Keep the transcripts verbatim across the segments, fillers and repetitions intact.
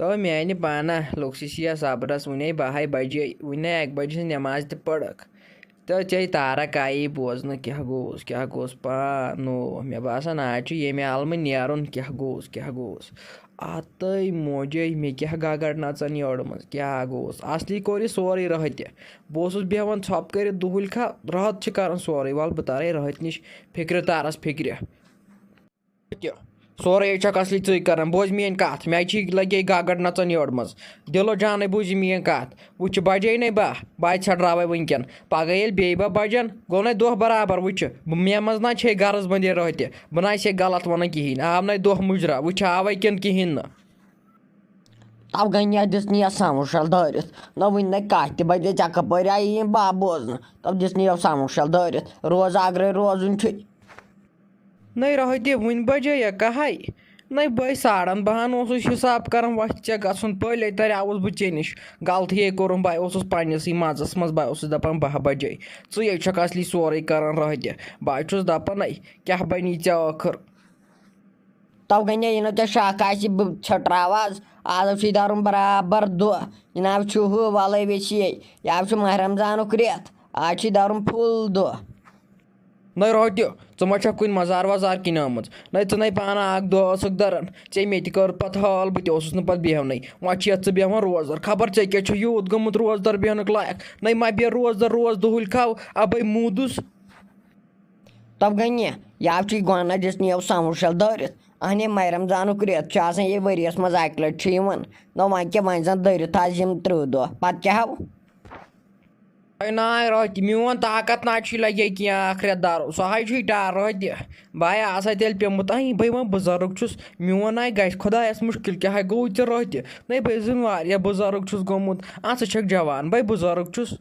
تو میانہِ پانہ لوٚگ سُہ شیٚیَس صبرس، وُنے بَہے بجے، وُنے اَکہِ بجہِ ہٕنٛز نٮ۪ماز تہِ پٔرٕکھ۔ تہٕ ژے تارک آیی بوزنہٕ، کیٛاہ گوٚوس، کیٛاہ گوٚوس پا نو؟ مےٚ باسان، آز چھُ ییٚمہِ عالمہٕ نیرُن، کیٛاہ گوٚوس، کیٛاہ گوٚوس؟ اتَے موجے، مےٚ کیٛاہ گگر نژان یورٕ منٛز، کیٛاہ گوٚوس؟ اصلی کوٚر یہِ سورُے رٲتہِ۔ بہٕ اوسُس بیٚہوان ژھۄپہٕ کٔرِتھ دُہُلۍ کھا، راتھ چھِ کران سورُے، ول بہٕ ترے رٲتۍ نِش فِکرِ تارس فِکرِ۔ تہِ۔ سورُے چھکھ اصلی ژٕے کران۔ بوز میٲنۍ کتھ، مےٚ چھی لگے گگر نژان یورٕ منٛز۔ دِلو جانے بوٗزِ میٲنۍ کتھ۔ وٕچھ، بجے نے باہ، بہٕ ژھٹراوے وٕنکٮ۪ن۔ پگاہ ییٚلہِ بیٚیہِ باہ بجن، گوٚو نے دۄہ برابر۔ وٕچھ، مےٚ منٛز نہ چھے غرض بندے رٲتہِ۔ بہٕ نہ چھے غلط ونان کِہینۍ۔ آو نے دۄہ مُجرا، وٕچھ آوے کِنہٕ کِہینۍ نہٕ۔ تَو گٔے نہ دِژ نہ یَتھ سموشل دٲرِتھ۔ نہ وٕنہِ نے کتھ تہِ بجے، ژےٚ کپٲرۍ آیہِ یِم باہ بوزنہٕ؟ تَو دِژ نہ یَتھ سموشل دٲرِتھ۔ روز اگرے روزُن چھُے۔ نَے رۄہَے تہِ وٕنۍ بجے یا کَہَے؟ نَے بہٕ ساڑَن بَہَن اوسُس حِساب کَران، وۄتھِ ژےٚ گژھُن، پٔلۍ ہے تَریاوُس بہٕ ژےٚ نِش۔ غلطی ہے کوٚرُم، بہٕ اوسُس پنٛنِسٕے منٛزَس منٛز، بہٕ اوسُس دَپان بَہہ بجے۔ ژٕے چھَکھ اَصلی سورُے کَران رۄہَے تہِ۔ بہٕ چھُس دَپان، نَے کیٛاہ بَنی ژےٚ ٲخٕر؟ تَو گٔے مےٚ، یہِ نہٕ ژےٚ شَکھ آسہِ، بہٕ ژھٕٹراوٕ آز۔ آز چھُے دَرُن برابر دۄہ۔ جِناب چھُ ہُہ، وَلَے ویسے، یہِ حظ چھُ ماہِ رمضانُک رٮ۪تھ۔ آز چھُے دَرُن فُل دۄہ۔ نَے روتہِ، ژٕ ما چھَکھ کُنہِ مزار وزار کِنۍ آمٕژ؟ نَے ژٕ نَے پانہٕ اَکھ دۄہ ٲسٕکھ دَران، ژےٚ مےٚ تہِ کٔر پَتہٕ حال، بہٕ تہِ اوسُس نہٕ پَتہٕ بیٚہونٕے۔ وۄنۍ چھِ یَتھ ژٕ بیٚہوان روزدَر، خبر ژےٚ کیٛاہ چھُ یوٗت گوٚمُت روزدَر بیٚہنُک لایق؟ نَے ما بیٚہہ روزدَر روز دُہُلۍ کھاو، اَبَے موٗدُس۔ تَو گٔے نہِ، یَو چھُے گۄنہ دِژ نِیَو سَموشَل دٲرِتھ۔ اَہنہِ ماہِ رمضانُک رٮ۪تھ چھُ آسان یہِ ؤریَس منٛز اَکہِ لَٹہِ چھُ یِوان۔ نہ وۄنۍ کیٛاہ، وۄنۍ زَن دٔرِتھ آز یِم تٕرٛہ دۄہ، پَتہٕ کیٛاہ ہاوو؟ اے ناے رۄہتہِ، میون طاقت نہ چھُے لگے کینٛہہ اکھ رٮ۪تھ دارو، سُہ ہاے چھُے ٹار رۄہتہِ۔ بہٕ ہاے آسہٕ ہا تیٚلہِ پیوٚمُت، اَہی بہٕ وَنہٕ بُزرٕگ چھُس، میون ناے گژھِ خۄدایَس مُشکِل، کیٛاہ ہاے گوٚو ژےٚ رۄہتہِ؟ نَے بہٕ زَن واریاہ بُزرٕگ چھُس گوٚمُت، اَہن ژٕ چھَکھ جوان، بَے بُزرٕگ چھُس۔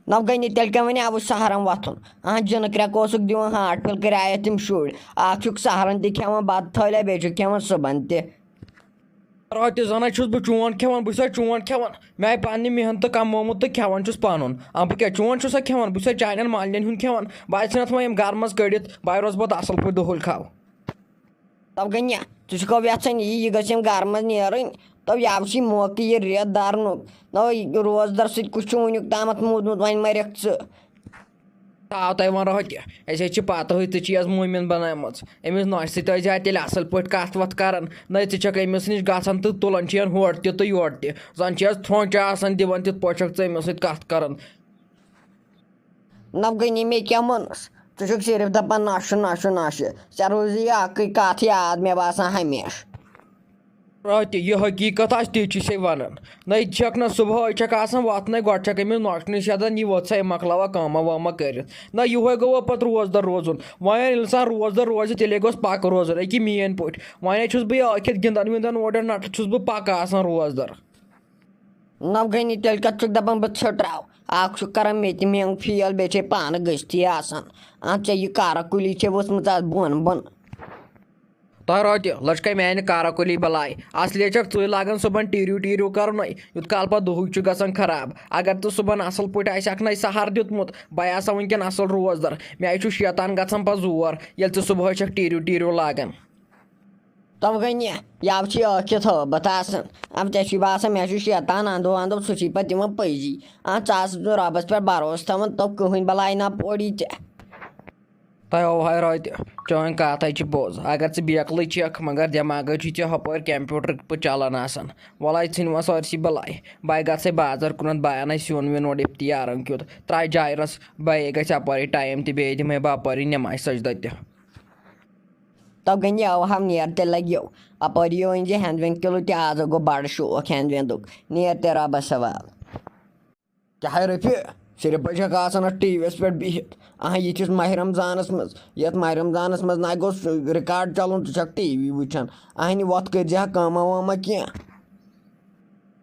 نَو گٔے نہٕ تیٚلہِ کیٛاہ وَنہِ آوُس سہرَن وۄتھُن، اَہن جِنہٕ کرٛٮ۪کھ اوسُکھ دِوان ہاٹ پھِل کٔرۍ آیَتھ تِم شُرۍ، اَکھ چھُکھ سہرَن تہِ کھٮ۪وان بَتہٕ تھٲلۍ، بیٚیہِ چھُکھ کھٮ۪وان صُبحَن تہِ۔ راتہِ زَنَے چھُس بہٕ چون کھٮ۪وان، بہٕ چھُسا چون کھٮ۪وان؟ مےٚ آیہِ پننہِ محنتہٕ کمومُت تہٕ کھٮ۪وان چھُس پنُن۔ آ، بہٕ کیٛاہ چون چھُسا کھٮ۪وان؟ بہٕ چھُسا چانٮ۪ن مالٮ۪ن ہُنٛد کھٮ۪وان؟ بہٕ آیہِ ژھٕنتھ وۄنۍ یِم گرٕ منٛز کٔڑِتھ، بہٕ آیہِ روزٕ پتہٕ اصل پٲٹھۍ دُہُل کھاو۔ تَو گٔے نہ، ژٕ چھُکھ یژھان یہِ، یہِ گژھِ یِم گرٕ منٛز نیرٕنۍ۔ تَو یہِ آو سی موقعہٕ یہِ رٮ۪تھ درنُک۔ نہ روزدر سۭتۍ کُس چھُ وٕنیُک تامَتھ موٗدمُت، وۄنۍ مَرٮ۪کھ ژٕ۔ تاو تۄہہِ وَنہو کہِ أسۍ حظ چھِ پَتہٕ ہٕے، ژٕ چھِ یَس موٗمِن بَنٲومٕژ۔ أمِس نۄشہِ سۭتۍ ٲسۍ زِ تیٚلہِ اَصٕل پٲٹھۍ کَتھ وَتھ کَران۔ نَے ژٕ چھَکھ أمِس نِش گژھان تہٕ تُلان چھِ یَن ہورٕ تہِ تہٕ یورٕ تہِ۔ زَن چھِ یَس تھونٛچہِ آسان دِوان، تِتھ پٲٹھۍ چھَکھ ژٕ أمِس سۭتۍ کَتھ کَران۔ نَو گٔے نہٕ مےٚ کیٛاہ ووٚنُس؟ ژٕ چھُکھ صرف دَپان نۄشہِ، نۄشہِ، نۄشہِ۔ ژےٚ روزِ یہِ اَکٕے کَتھ یاد، مےٚ باسان، ہمیشہٕ۔ راتہِ یہِ حقیٖقت آسہِ، تی چھُ سے وَنان۔ نَے چھَکھ نہ صُبحٲے چھَکھ آسان وۄتھنَے، گۄڈٕ چھَکھ أمِس نۄشہِ نِش سیٚدان، یہِ ووت سا، أمۍ مۄکلاوا کٲمہ وٲمہ کٔرِتھ۔ نہ، یِہوٚے گوٚو پَتہٕ روزدَر روزُن۔ وۄنۍ ییٚلہِ اِنسان روزدَر روزِ، تیٚلے گوٚژھ پَکہٕ روزُن۔ أکہِ میٛٲنۍ پٲٹھۍ۔ وۄنۍ ہے چھُس بہٕ یہِ ٲکھِتھ گِنٛدان وِنٛدان اورٕ یورٕ، نَتہٕ چھُس بہٕ پَکہٕ آسان روزدَر۔ نَو گٔے نہٕ تیٚلہِ کَتھ چھُکھ دَپان بہٕ ژھٕٹراو؟ اَکھ چھُکھ کَران مےٚ تہِ مینٛگ فیل، بیٚیہِ چھے پانہٕ گٔژھتھٕے آسان۔ اَتھ ژےٚ یہِ کارا کُلی چھے ؤژھمٕژ اَتھ بۄن بۄن۔ تۄہہِ روتہِ لٔچکے میانہِ کارا کُلی بلاے۔ اصلی چھکھ ژٕے لاگان صُبحن ٹیٖرِو ٹیٖرِو کرُن، یُت کال پتہٕ دُہُے چھُ گژھان خراب۔ اگر ژٕ صُبحن اصل پٲٹھۍ آسہِ ہکھ نَے سحر دیُتمُت، بہٕ آسہٕ ہا وٕنکیٚن اصل روزدر۔ مےٚ چھُ شیطان گژھان پتہٕ زور، ییٚلہِ ژٕ صُبحٲے چھکھ ٹیٖرِو ٹیٖرِو لاگان۔ تِم گٔے نہِ، یَوٕ چھِ ٲکھِتھ ہٲبتھ آسان۔ اَمہِ ژےٚ چھُے باسان مےٚ چھُ شیطان اندو اندو، سُہ چھُے پتہٕ دِوان پٔزی۔ اَتھ ژٕ آس نہٕ رۄبس پٮ۪ٹھ بروسہٕ تھاوان، تہٕ کٕہٕنۍ بلاے نہ پوری ژےٚ۔ تۄہہِ اوہاے روتہِ، چٲنۍ کتھ ہے چھِ پوٚز۔ اگر ژٕ بیکلٕے چھکھ، مگر دٮ۪ماغے چھُے ژےٚ ہۄپٲرۍ کمپیوٹر پٲٹھۍ چلان آسان۔ وۄلے ژھٕنۍ وۄنۍ سٲرسٕے بلاے۔ بہٕ گژھے بازر کُنتھ، بہٕ انَے سیُن ویُن اورٕ افتیارن کیُتھ۔ ترٛایہِ جایہِ رس، بہٕ گژھِ اپٲری ٹایم تہِ، بیٚیہِ دِمے بہٕ اپٲری نمازِ سجدہ تہِ۔ تو گٔنٛدۍ اوہام نیر تہِ لگیو۔ اپٲری أنۍ زِ ہٮ۪نٛد وٮ۪نٛد کِلوٗ تہِ، آز گوٚو بڑٕ شوق ہٮ۪نٛد وٮ۪نٛدُک۔ نیر تہِ رۄبس حوال۔ کیٛاہ ہے رفیع، صرف بہٕ چھَکھ آسان اَتھ ٹی وی یَس پٮ۪ٹھ بِہِتھ۔ اَہَن، یِتھِس ماہِ رمضانَس منٛز، یَتھ ماہِ رمضانَس منٛز نہ گوٚژھ ریکارڈ چَلُن، ژٕ چھَکھ ٹی وی وٕچھان۔ اَہَنہِ وۄتھ کٔرۍ زِ ہا کٲمہ وٲمہ کینٛہہ۔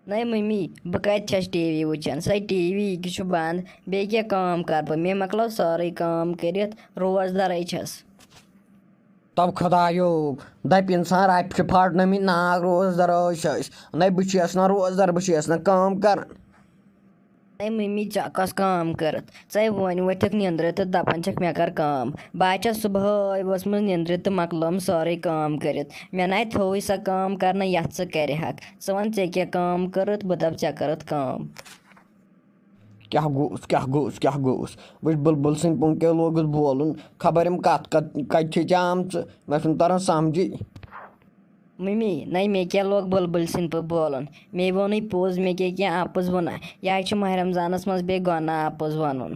نَے مٔمی، بہٕ کَتہِ چھَس ٹی وی وٕچھان؟ سۄے ٹی وی یہِ کہِ چھُ بنٛد، بیٚیہِ کیٛاہ کٲم کَرٕ بہٕ؟ مےٚ مۄکلٲو سٲرٕے کٲم کٔرِتھ، روزدَرٕے چھَس۔ تَو خۄدایو، دَپہِ اِنسان رَبہِ چھِ پھاٹنٲومٕتۍ ناگ، روزدَر ٲسۍ أسۍ۔ نَے بہٕ چھُس نہ روزدَر، بہٕ چھُس نہ کٲم کَران۔ اے مٔمی، ژےٚ کۄس کٲم کٔرٕتھ؟ ژَے وۄنۍ ؤتھِکھ نیٚنٛدرِ تہٕ دَپان چھَکھ مےٚ کَر کٲم۔ بہٕ ہا چھَس صُبحٲے ؤژھمٕژ نیٚنٛدرِ تہٕ مۄکلٲوٕم سٲرٕے کٲم کٔرِتھ۔ مےٚ نَے تھووُے سۄ کٲم کَرنہٕ یَتھ ژٕ کَرِہَکھ۔ ژٕ وَن، ژےٚ کیٛاہ کٲم کٔرٕتھ؟ بہٕ دَپہٕ، ژےٚ کٔرٕتھ کٲم۔ کیٛاہ گوٚوُس، کیٛاہ گوٚوُس، کیٛاہ گوٚوُس؟ وٕچھ، بُلبُل سٕنٛدۍ پونٛکیو لوگُس بولُن۔ خبر یِم کَتھ کَتھ، کَتہِ چھِ ژےٚ آمژٕ؟ مےٚ چھُنہٕ تَران سَمجھٕے۔ مٔمی، نَے مےٚ کیٛاہ لوگ بُلبُلۍ سٕنٛدۍ پٲٹھۍ بولُن؟ مے ووٚنُے پوٚز، مے کیٛاہ کینٛہہ اَپُز ووٚنا؟ یہِ حظ چھُ ماہِ رمضانَس منٛز بیٚیہِ گۄناہ اَپُز وَنُن۔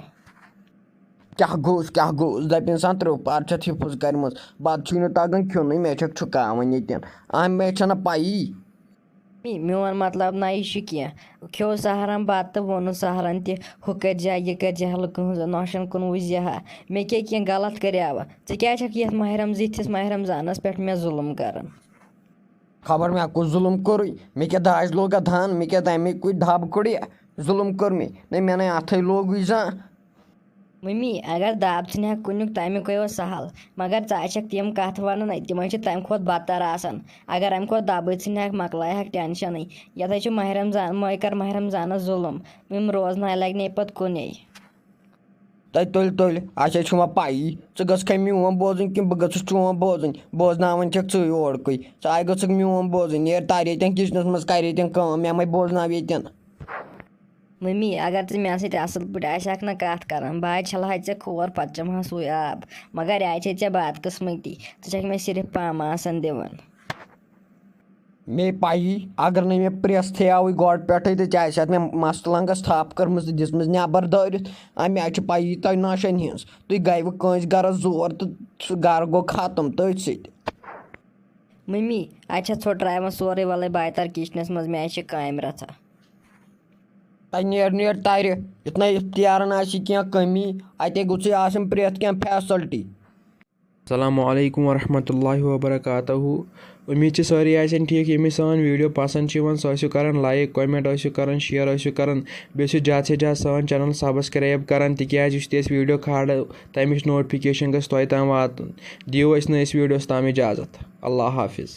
کیٛاہ گوٚوُس، کیٛاہ گوٚوُس؟ دَپہِ اِنسان ترٛوٚو پَر چھَتھ حِفظ کَرِمٕژ، بَتہٕ چھُے نہٕ تَگان کھیوٚنُے، مےٚ چھَکھ چھُکاوان ییٚتٮ۪ن۔ آ، مےٚ چھَنہٕ پَیی۔ مے-، میون مطلب نہ یہِ چھُ کینٛہہ۔ کھیوٚو سحرَن بَتہٕ تہٕ ووٚنُن سحرَن تہِ، ہُہ کٔرۍ زِ ہا، یہِ کٔرۍ زِ ہا، لُکَن ہٕنٛزَن نۄشَن کُن وٕچھ زِ ہا۔ مےٚ کیٛاہ کینٛہہ غلط کَریوٕ؟ ژٕ کیٛازِ چھَکھ یَتھ ماہِ رمض-، یِتھِس ماہِ رمضانَس پٮ۪ٹھ مےٚ ظُلُم کَران؟ خبر مےٚ کُس ظُلُم کوٚرُے، مےٚ کیٛاہ داج لوگا دھان، مےٚ کیٛاہ تَمے کُے دَب کوٚڑُے، ظُلُم کوٚر مےٚ۔ نَے مےٚ نَے اَتھَے لوگُے زانٛہہ۔ مٔمی، اگر دَب ژھٕنہِ ہا کُنیُک، تَمیُک ہے اوس سہل، مگر ژٕ آسکھ تِم کَتھٕ وَنان، تِم حظ چھِ تَمہِ کھۄتہٕ بدتر آسان۔ اگر اَمہِ کھۄتہٕ دَبٕے ژھٕنہِ ہاکھ، مۄکلایہِ ہاکھ ٹٮ۪نشَنٕے۔ یَتھ حظ چھُ ماہِ رمضان، مٲے کَر ماہِ رمضانَس ظُلُم، یِم روزنہٕ لَگہِ نَے پَتہٕ کُنے۔ تَے تُلۍ تُلۍ، اَسہِ حظ چھُ وۄنۍ پَیی، ژٕ گٔژھکھے میون بوزُن کِنہٕ بہٕ گٔژھُس چون بوزُن؟ بوزناوان چھَکھ ژٕے اورکُے، ژٕ آے گٔژھکھ میون بوزُن، نیر تارِ ییٚتٮ۪ن کِچنَس منٛز، کَرِ ییٚتٮ۪ن کٲم، مےٚ مَے بوزناو ییٚتٮ۪ن۔ مٔمی، اگر ژٕ مےٚ سۭتۍ اَصٕل پٲٹھۍ آسہِ ہَکھ نہ کَتھ کَران، بہٕ حظ چھَلہٕ ہا ژےٚ کھور، پَتہٕ چَمہٕ ہا سُے آب۔ مگر یہِ حظ چھے ژےٚ بدقٕسمتی، ژٕ چھَکھ مےٚ صرف پامہٕ آسان دِوان۔ مے پَیی، اگر نہٕ مےٚ پرٛٮ۪س تھیاوٕے گۄڈٕ پٮ۪ٹھَے تہٕ ژےٚ آسہِ ہَتھ مےٚ مَستہٕ لنٛگَس تھَپھ کٔرمٕژ تہٕ دِژمٕژ نٮ۪بَر دٲرِتھ، اَمہِ آیہِ چھِ پَیی تۄہہِ نۄشَن ہِنٛز۔ تُہۍ گٔیوٕ کٲنٛسہِ گَرَس زور تہٕ سُہ گَرٕ گوٚو ختم تٔتھۍ سۭتۍ۔ مٔمی، اَتہِ چھا ژھوٚٹراوان سورُے، وَلَے بہٕ آیہِ تَر کِچنَس منٛز، مےٚ آسہِ کامہِ رَژھا۔ تَتہِ نیر نیر تَرِ، یُتھ نَے اِختیارَن آسہِ کینٛہہ کٔمی، اَتے گوٚژھُے آسٕنۍ پرٛٮ۪تھ کینٛہہ فیسَلٹی۔ السلام علیکم ورحمۃ اللہ وبرکاتہ۔ اُمید چھِ سٲری آسن ٹھیٖک۔ ییٚمِس سٲنۍ ویٖڈیو پسنٛد چھِ یِوان، سُہ ٲسِو کران لایک، کمنٹ ٲسِو کران، شیئر ٲسِو کران، بیٚیہِ ٲسِو زیادٕ سے زیادٕ سٲنۍ چینل سبسکرایب کران، تِکیازِ یُس تہِ أسۍ ویٖڈیو کھالو، تَمِچ نوٹفکیشن گژھِ تۄہہِ تام واتُن۔ دِیِو اَسہِ نٔیِس ویٖڈیوس تام اجازت۔ اللہ حافظ۔